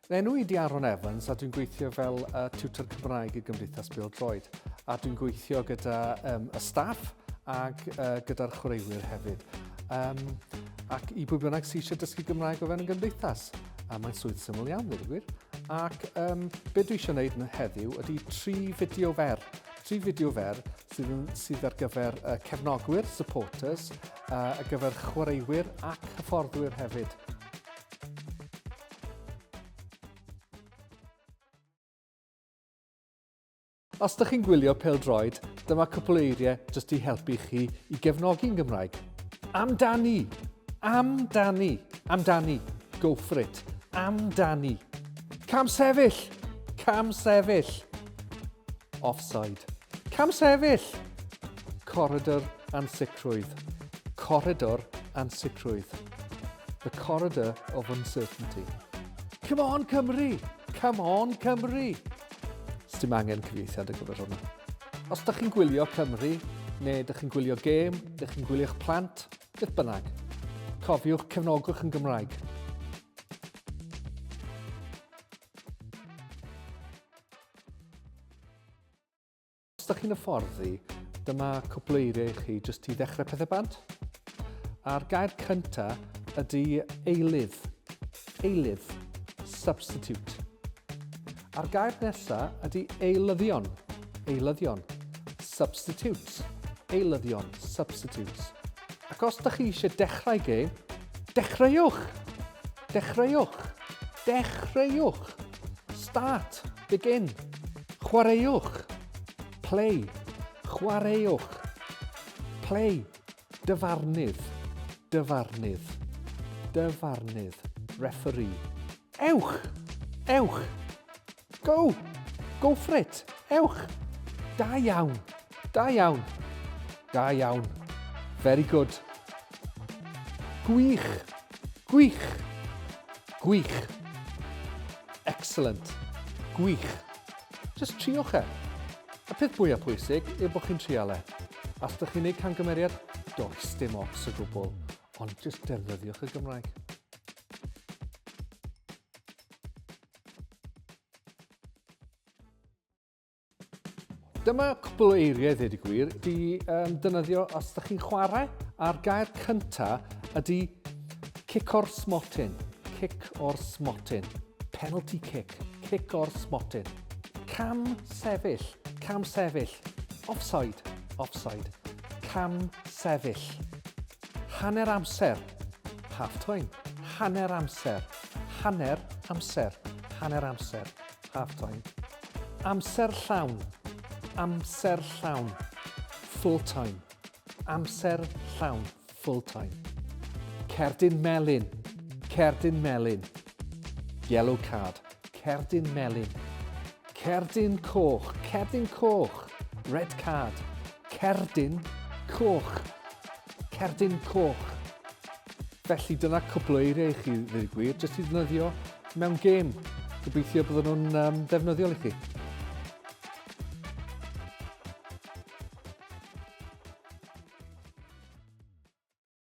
Enw i di Aaron Evans a dwi'n gweithio fel uh, tutor Cymraeg i Gymdeithas Bêl-droed a dwi'n gweithio gyda um, y staff ac uh, gyda'r chwaraewyr hefyd. Um, ac i bwy bynnag sydd eisiau dysgu Gymraeg o fewn y gymdeithas. A mae'n swydd syml iawn, ddweud y gwir. Ac um, be dwi eisiau gwneud heddiw ydy tri fideo fer. Tri fideo fer sydd, yn, sydd ar gyfer uh, cefnogwyr, supporters, uh, ar gyfer chwaraewyr ac hyfforddwyr hefyd. Os ydych chi'n gwylio pêl-droed, dyma cwpl o eiriau jyst i helpu chi i gefnogi'n Gymraeg. Amdani! Amdani! Amdani! Go for it! Amdani! Cam sefyll! Cam sefyll! Offside. Cam sefyll! Corridor ansicrwydd. Corridor ansicrwydd. The corridor of uncertainty. Come on, Cymru! Come on, Cymru! Sdim angen cyfieithiad ar gyfer hwnna. Os da chi'n gwylio Cymru, neu da chi'n gwylio gêm, da chi'n gwylio'ch plant, beth bynnag, cofiwch cefnogwch yn Gymraeg. Os da chi'n hyfforddi, dyma cwpl o eiriau i chi jyst i ddechrau pethau bant. A'r gair cynta ydy eilydd. Eilydd. Substitute. A'r gair nesa ydy eilyddion. Eilyddion. Substitutes. Eilyddion. Substitutes. Ac os da chi eisiau dechrau gêm, dechreuwch! Dechreuwch! Dechreuwch! Start! Begin! Chwaraewch! Play! Chwaraewch! Play! Dyfarnydd! Dyfarnydd! Dyfarnydd! Referee! Ewch! Ewch! Go! Go for it! Ewch! Da iawn! Da iawn! Da iawn! Very good! Gwych! Gwych! Gwych! Excellent! Gwych! Just triwch e. Y peth mwyaf pwysig yw bod chi'n trial e. Os ydych chi'n gwneud camgymeriad, does dim ots o gwbl, ond just defnyddiwch y Gymraeg. Dyma cwpl o eiriau, ddweud y gwir, di um, dynyddio os ydych chi'n chwarae. A'r gair cynta ydy cic o'r smotyn. Cic o'r smotyn. Penalty kick. Cic o'r smotyn. Cam sefyll. Cam sefyll. Offside. Offside. Cam sefyll. Hanner amser. Half time. Hanner amser. Hanner amser. Hanner amser. Half time. Amser llawn. Amser llawn. Full time. Amser llawn. Full time. Cerdyn melyn. Cerdyn melyn. Yellow card. Cerdyn melyn. Cerdyn coch. Cerdyn coch. Red card. Cerdyn coch. Cerdyn coch. Felly dyna cwpl o eiriau i chi, ddweud y gwir, jyst i ddefnyddio mewn gêm. Gobeithio bydden nhw'n um, ddefnyddiol i chi.